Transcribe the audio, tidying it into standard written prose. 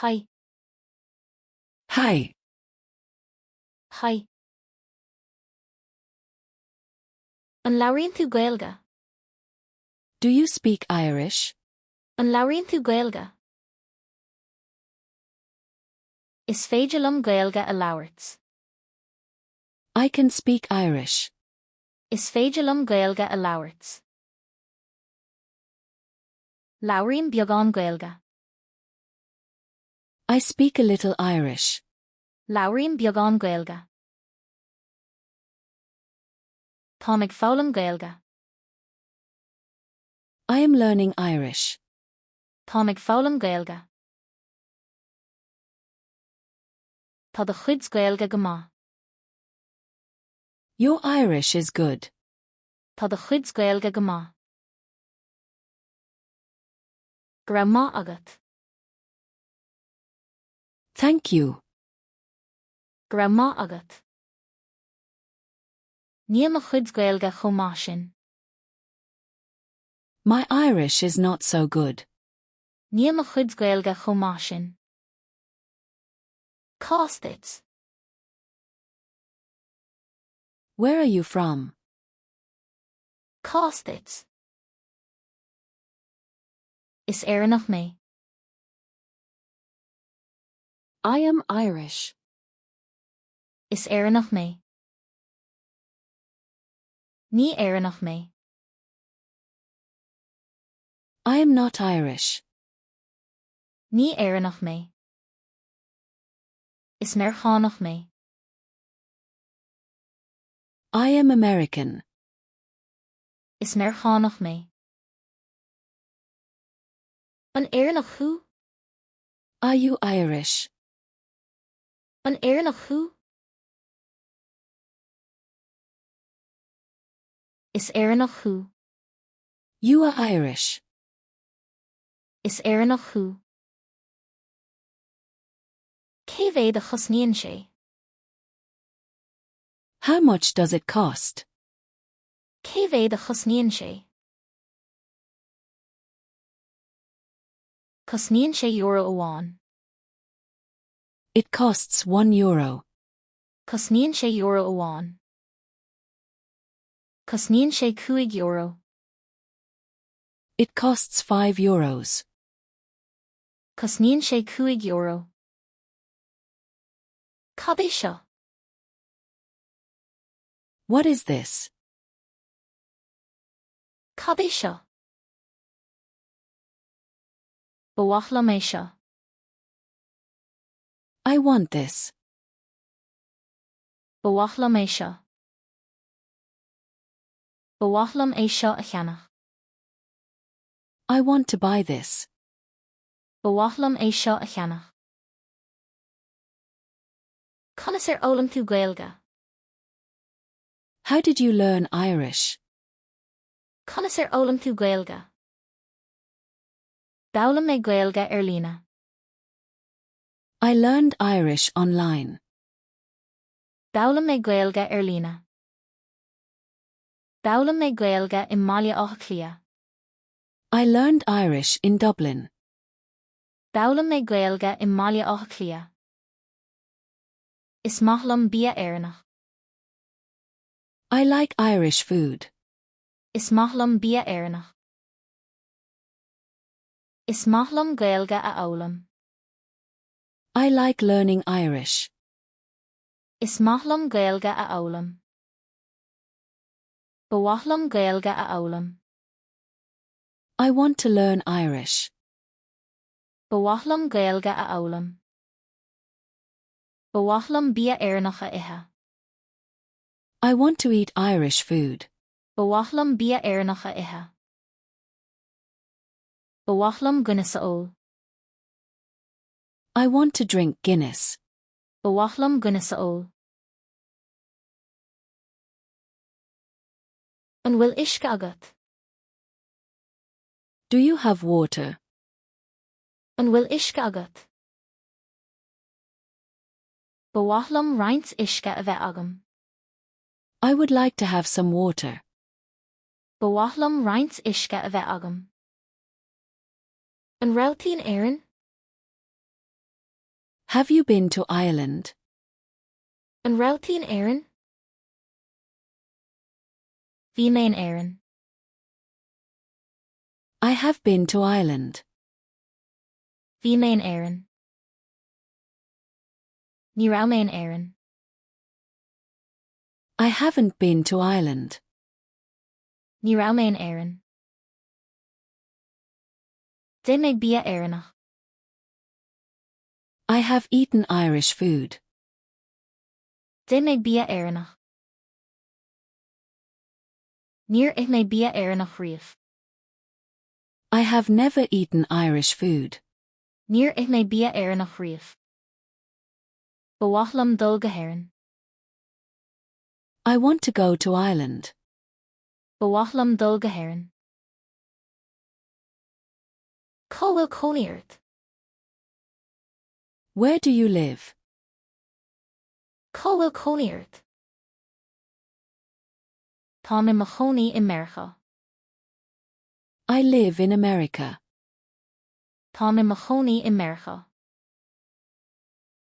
Haigh. Hi. Haigh. An labhraíonn tú Gaeilge? Do you speak Irish? An labhraíonn tú Gaeilge? Is féidir liom Gaeilge a labhairt. I can speak Irish. Is féidir liom Gaeilge a labhairt. Labhraím beagán Gaeilge. I speak a little Irish. Labhraím beagán Gaeilge. Táim ag foghlaim Gaeilge. I am learning Irish. Táim ag foghlaim Gaeilge. Tá do chuid Gaeilge go maith. Your Irish is good. Tá do chuid Gaeilge go maith. Go raibh maith agat. Thank you. Go raibh maith agat. Níl mo chuid Gaeilge chomh maith sin. My Irish is not so good. Níl mo chuid Gaeilge chomh maith sin. Cá as duit? Where are you from? Cá as duit? Is Éireannach mé. I am Irish. Is Éireannach mé. Ní Éireannach mé. I am not Irish. Ní Éireannach mé. Is Meiriceánach mé. I am American. Is Meiriceánach mé. An Éireannach thú? Are you Irish? An Éireannach thú? Is Éireannach thú. You are Irish. Is Éireannach thú. Cé mhéad a chosnaíonn sé? How much does it cost? Cé mhéad a chosnaíonn sé? Cosnaíonn sé euro amháin. It costs €1. Cosnaíonn sé euro amháin. Cosnaíonn sé €5. It costs €5. Cosnaíonn sé €5. Cad é seo? What is this? Cad é seo? Ba mhaith liom é seo. I want this. Ba mhaith liom é seo. Ba mhaith liom é seo a cheannach. I want to buy this. Ba mhaith liom é seo a cheannach. Conas ar fhoghlaim tú Gaeilge? How did you learn Irish? Conas ar fhoghlaim tú Gaeilge? D'fhoghlaim mé Gaeilge ar líne. I learned Irish online. D'fhoghlaim mé Gaeilge ar líne. D'fhoghlaim mé Gaeilge i mBaile Átha Cliath. I learned Irish in Dublin. D'fhoghlaim mé Gaeilge i mBaile Átha Cliath. Is maith liom bia Éireannach. I like Irish food. Is maith liom bia Éireannach. Is maith liom Gaeilge a fhoghlaim. I like learning Irish. Is maith liom Gaeilge a fhoghlaim. Ba mhaith liom Gaeilge a fhoghlaim. I want to learn Irish. Ba mhaith liom Gaeilge a fhoghlaim. Ba mhaith liom bia Éireannach a ithe. I want to eat Irish food. Ba mhaith liom bia Éireannach a ithe. Ba mhaith liom Guinness a ól. I want to drink Guinness. Ba mhaith liom Guinness a ól. An bhfuil uisce agat? Do you have water? An bhfuil uisce agat? Ba mhaith liom roinnt uisce a bheith agam. I would like to have some water. Ba mhaith liom roinnt uisce a bheith agam. An raibh tú in Éirinn? Have you been to Ireland? An raibh tú in Éirinn? Bhí mé in Éirinn. I have been to Ireland. Bhí mé in Éirinn. Ní raibh mé in Éirinn. I haven't been to Ireland. Ní raibh mé in Éirinn. D'ith mé bia Éireannach. I have eaten Irish food. D'ith mé bia Éireannach. Níor ith mé bia Éireannach riamh. I have never eaten Irish food. Níor ith mé bia Éireannach riamh. Ba mhaith liom dul go hÉirinn. I want to go to Ireland. Ba mhaith liom dul go hÉirinn. Cá bhfuil cónaí ort? Where do you live? Cá bhfuil cónaí ort? Táim i mo chónaí i Meiriceá. I live in America. Táim i mo chónaí i Meiriceá.